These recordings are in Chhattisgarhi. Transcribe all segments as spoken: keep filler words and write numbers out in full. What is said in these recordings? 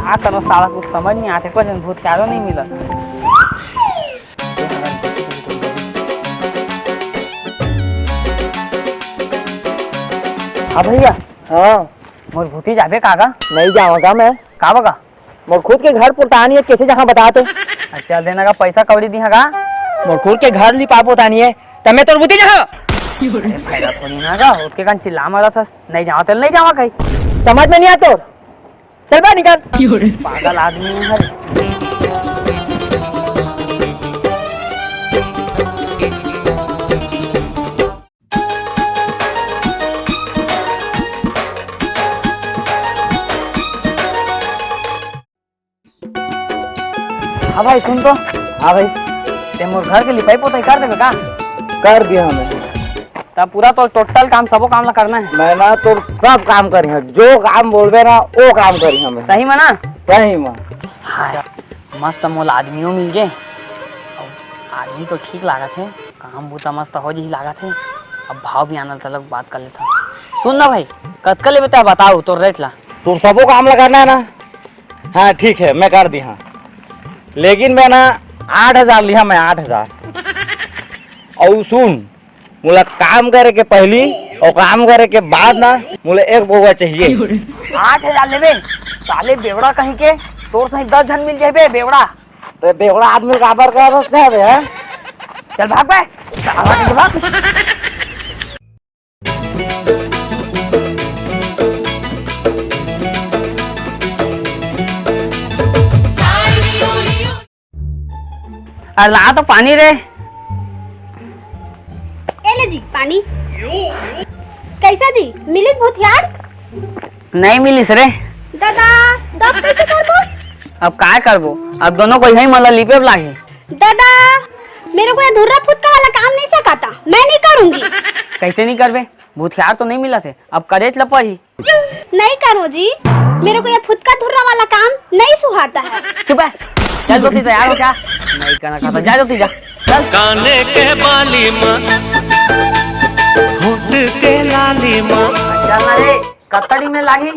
का करो साला, कुछ समझ नहीं आते, कोई भूत चारो नहीं मिलत। हाँ भैया। हाँ। मोर भूती जाबे का गा? नहीं जावां गा मैं। का बगा? मोर खुद के घर पुतानी है, कैसे जहाँ बता तो। अच्छा, देना का पैसा कौड़ी दिहा का? मोर खुद के घर लिपा पुतानी है, त मैं तोर भूती जहाँ। अरे फायदा थोड़ी ना गा, ओके कान चिल्ला मारा था, नहीं जावा तेल नहीं जावा कहीं। समझ में नहीं आता तोर। चल बा निकल। पागल आदमी है। हाँ भाई, सुन तो। हाँ भाई। ते मोर घर के लिपाई पोताई कर देबे का? कर दिया हमने। तब पूरा तो टोटल काम, सबो काम ला करना है। मैं ना तो सब काम करी हूँ, जो काम बोलबे ना, वो काम करी हूँ मैं। सही में ना? सही में। हाँ, मस्त मोला आदमियों मिल गए। अब आदमी तो ठीक लागत है, काम बूता मस्त हो जही लागत है। अब भाव भी आनल तलक बात कर लेता। सुन ना भाई, कतका लेबे तें बताओ तोर रेट ला। तोर सबो काम ला करना है ना? हाँ ठीक है, मैं कर दी हाँ, लेकिन मैं ना आठ हजार लिहा मैं, आठ हजार। और सुन, मोला काम करे के पहली और काम करे के बाद ना मोला एक बउआ चाहिए। आठ हजार लेबे साले बेवड़ा कहीं के, तोर सही दस झन मिल जाबे बेवड़ा। तो बेवड़ा आदमी काबर का बस जाबे है? चल भाग बे, साला के भाग। अरे ला तो पानी रे। ए ले जी पानी। कैसा जी, मिलिस भूतियार? नहीं मिलिस रे। दादा, तब कैसे करबो? अब काय करबो, अब दोनों को यही मन ला लिपे लाही। दादा, मेरे को ये धुर्रा फुतका वाला काम नहीं सिखाता, मैं नहीं करूंगी। कैसे नहीं करबे? भूतियार तो नहीं मिला थे, अब करेच ल पड़ी। नहीं करो जी, मेरे को ये फुतका धुर्रा वाला काम नहीं सुहाता है। चुप है, चल ज्योति तैयार हो क्या? नहीं करना चाहता, जा ज्योति जा, चल। काने के बाली माँ, होठ के लाली माँ। चल ना रे, कत्ता दिन में लागी।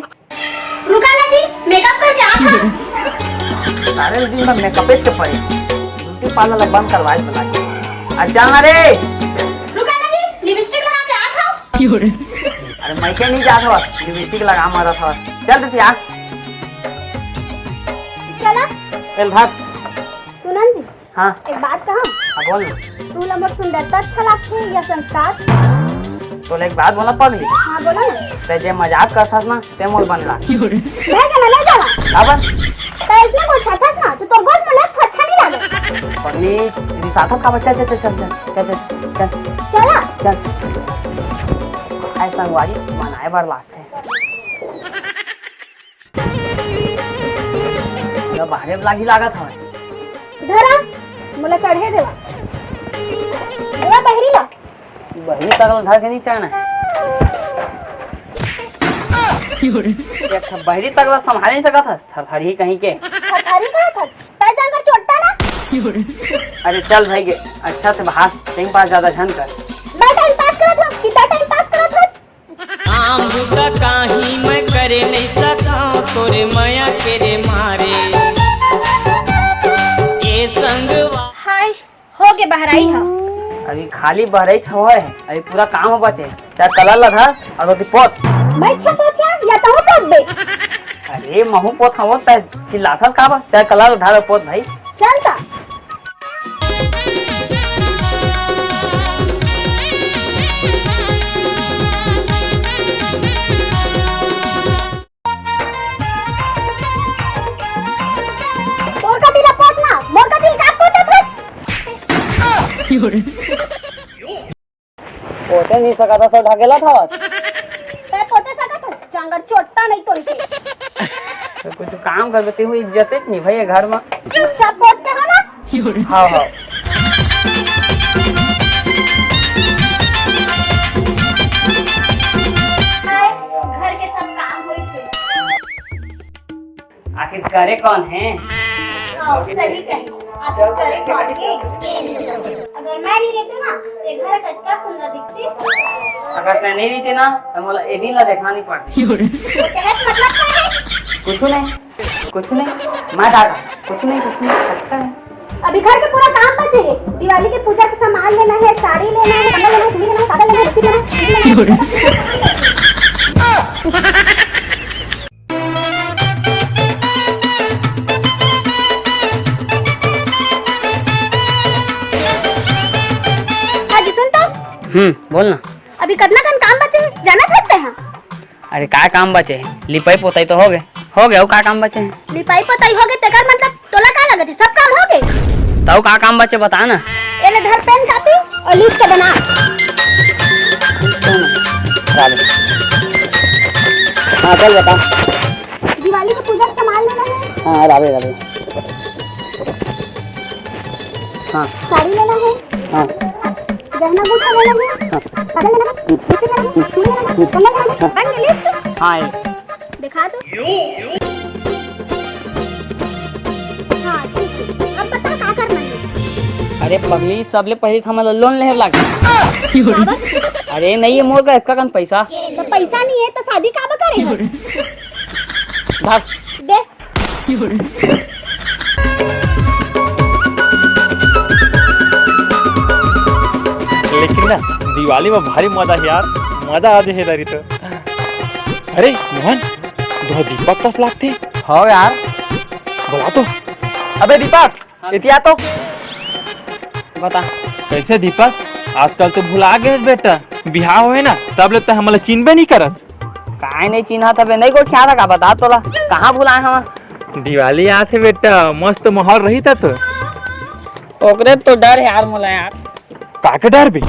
रुका ना जी, मेकअप करके आ था। सारे दिन में मेकअप के पड़े, ब्यूटी पार्लर बंद करवाए तो लागी। आ चल ना रे। रुका ना जी, लिपस्टिक लगा के आ था। अरे मैं क्या नहीं जात हूँ, लिपस्टिक लगा मारा था। चल तो यार। चला। चल भाग। सुनन जी, हाँ। एक बात कहा। हाँ बोल ना। तू ला मोर सुंदरता अच्छा लागथे या संस्कार? तो एक बात बोला पगली। हाँ बोला ना। ते जे मजाक करथस ना, ते मोर बनला। नहीं जाना, नहीं जाना। काबर? तो इसने बोल छाथस ना, तो तोर गोल मुलायम अच्छा नहीं लागे। पगली, रिसाथस का बच्चा, चल, चल, चल, चल, चल, चल, चल। चला। चल। ऐ संगवारी मनाए बर लागथे। ये बाहरे लागी लागत हवे। धरा, मोला चढ़े देवा। देवा बहरी ला। बहरी तक ला धर के नहीं चढ़ना है। एक ठा बहरी तक ला संभाले नहीं सकत हस, थरथरी कहीं के। थरथरी कहत हस? तै जानकर चोट्टा ना। अरे चल भाई गे, अच्छा से बहास, टाइम पास ज्यादा झन कर। मैं टाइम पास करत हूँ, कितना टाइम पास करत हूँ? काम बूता काही मैं करे नहीं सका, तोरे मया के रे मारे। ए संगवा। हाय, हो गे बहराई हा। अभी खाली बहराई हवय, अभी पूरा काम ह बचे। चाहे कलर ला धर और ओती पोत। मैं अच्छा पोत या, या तो पोत दे। अरे महू पोत हवो, तै चिल्लाथस काबर? चाहे कलर ला धर और पोत भाई। चल ता। तोर कति ला पोतना, मोर कति का पोतत हस? पोते नहीं सकत हस, ढकेलत हवस। तै पोते सकत हस, चांगर चोट्टा नहीं तोर के। तो कुछ काम कर देती हूँ, इज्जत नहीं भाई ये घर में। चुपचाप पोत के हो ना। हाँ, हाँ। हाय, घर के सब काम होइस हे। आखिर करे कौन है? हाँ, सही कही। आखिर करे कौन है? अगर मैं नहीं रहती ना, तो ये घर कितना सुंदर दिखती। अगर तै नहीं रहती ना, तो मोला ए दिन ला देखना नहीं पड़ता। तो कहत मतलब क्या है? कुछ नहीं। कुछ नहीं, मैं दादा, कुछ नहीं, कुछ नहीं, अच्छा है। अभी घर के पूरा काम बचे है, दिवाली के पूजा के सामान लेना है, साड़ी लेना है, कंगन लेना है, चूड़ी लेना है, काजल लेना है, लिपस्टिक लेना है, चूड़ी लेना है। हाँ जी, सुन तो। हम्म, बोल ना। अभी कतना कन काम बचे है, जाना था तेहा? अरे, का काम बचे है? लिपाई पोताई तो हो गए, हो गए, अउ का काम बचे है? लिपाई पोताई हो गए, तेकर मतलब तोला का लगत है, सब काम हो गए? तउ का काम बचे, बता ना। एले धर पेन कापी अउ लिस्ट बना। राधे। हाँ, चल बता। दिवाली के पूजा के सामान लेना है। हाँ, राधे, राधे। हाँ। साड़ी लेना है। हाँ। गहना गुठा लेना है। हाँ। काजल लेना है। लिपस्टिक लेना है। चूड़ी लेना है। कंगन लेना है। बन गई लिस्ट? हाँ, ये। दिखा दो। हाँ, ठीक है। अब बता का करना है। अरे पगली, सबले पहले तो हमन ला लोन लेहे लागही। काबर? अरे नहीं है मोर करा अतका कन पैसा। तो पैसा नहीं है तो शादी काबर करे हस? धर। दे। लेकिन ना, दिवाली में भारी मजा है यार, मजा आ जाए दारी तो। अरे मोहन, तुहा दीपक कस लागथे। हाँ यार। बुला तो। अबे दीपक, हाँ। एती आ तो। बता। कैसे दीपक, आजकल तो भुला गए बेटा, बिहाव होए ना, तब ले तो हमला चिन्हबे नहीं करस। काय नहीं चिन्हा था बे, नहीं गोठिया था का, बता तोला, कहाँ भुलाए हवा? दिवाली आथे बेटा, मस्त माहौल रही था तो। ओकरे तो डर है यार मोला यार। का के डर बे?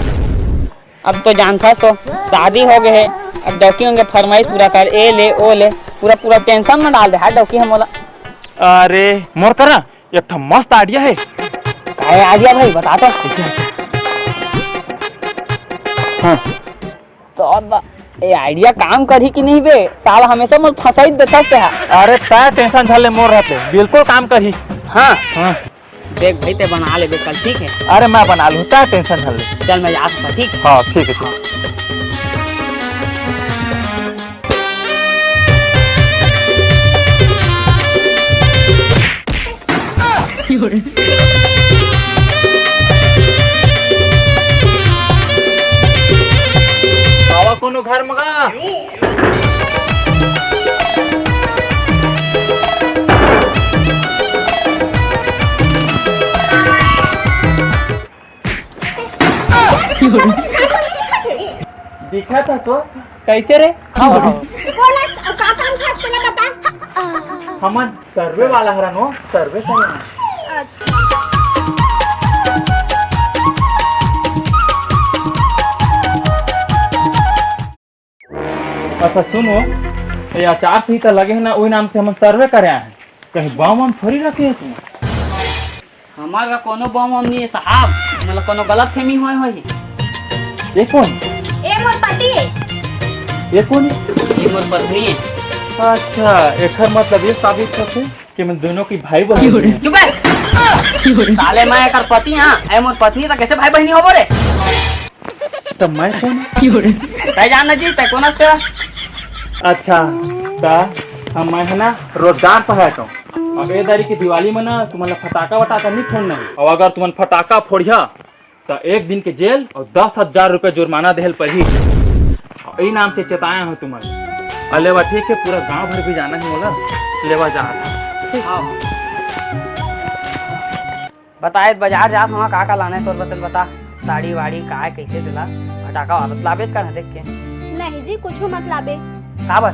अब तो जानथस तो, शादी हो गए है, अब डौकी होंगे फरमाइश पूरा कर, ए ले, ओ ले, पूरा, पूरा टेंशन में डाल दे, हाय डौकी है मोला। अरे, मोर करा एक ठो मस्त आइडिया है। काय आइडिया भाई, बता तो। हाँ। तो अब ये आइडिया काम करही कि नहीं बे? साला हमेशा मोर फंसाई देता क्या? अरे, तै टेंशन झन ले, मोर रहते बिल्कुल काम करही। हाँ। हाँ। देख भाई, ते बना लेबे कल, ठीक है? अरे, मैं बना लूँ, तै टेंशन झन ले। चल, मैं जात हूँ, ठीक? हाँ, ठीक है, ठीक। आवा कोनो घर म गा। दिखत हस तो? कैसे रे? हाँ, हाँ। बोला, का काम था, चला बता। हमन सर्वे वाला हरन हो, सर्वे करे हन। अच्छा सुनो, ये आचार संहिता लगे है ना, वही नाम से हमन सर्वे करे आए हैं। कहीं बम वम थोड़ी रखे है तुम? हमार का कोनो बम वम नहीं है साहब, मतलब कोनो गलत फहमी होए होही। ये कौन? ए मोर पति। ये कौन है? ये मोर पत्नी है। अच्छा, एकर मतलब ये साबित होथे कि मैं दोनों की भाई बहन हूँ। चुप है। साले मैं एकर पति हाँ, ए मोर पत्नी तो कैसे भाई बहनी होबो रे? तो मैं कौन? तय जानना जी, तय कौन हस तेरा? अच्छा, ता हम मैं है ना रोजगार पहाटो। अब ए दारी की दिवाली में ना तुमन ला फटाका वटाका नहीं फोड़ना है। और अगर तुमन फटाका फोड़िया तो एक दिन के जेल और दस हजार रुपये जुर्माना देहल पड़ही। और ई नाम से चेताया हूँ तुमन। और लेवा ठीक है, पूरा गांव भर भी जाना है मोला। लेवा जा। हाँ। बताए बाजार जात हवा, का का लाने तोर बतन बता। साड़ी वाड़ी काय कैसे तेला फटाका वाला लाबे कर देख के। नहीं जी, कुछ मत लाबे। काबर?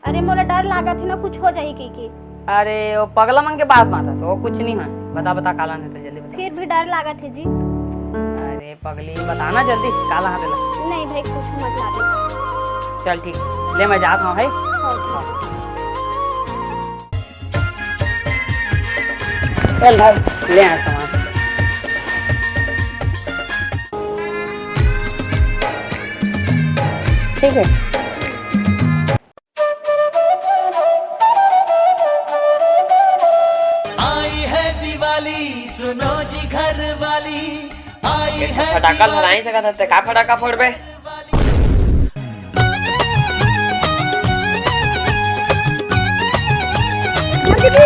अरे मोला डर लागत है ना, कुछ हो जाही कहिके। अरे वो पगला मन के बात माता, वो कुछ नहीं है। बता बता का लाने तो जल्दी बता। फिर भी डर लागत है जी। अरे पगली बताना जल्दी का लाना तेला। नहीं भाई, कुछ मत लाबे। चल ठीक, ले मैं जात हूँ भाई। हाँ। चल भाई, ले आ सामान। ठीक है। आई है दिवाली, सुनो जी घर वाली, आई एक तो है फटाका दिवाली। लड़ाई सकत हस, का फटाका फोड़बे? मोर दीदी,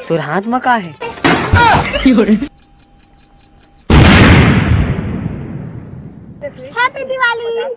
तोर हाथ म का हे? Happy Diwali।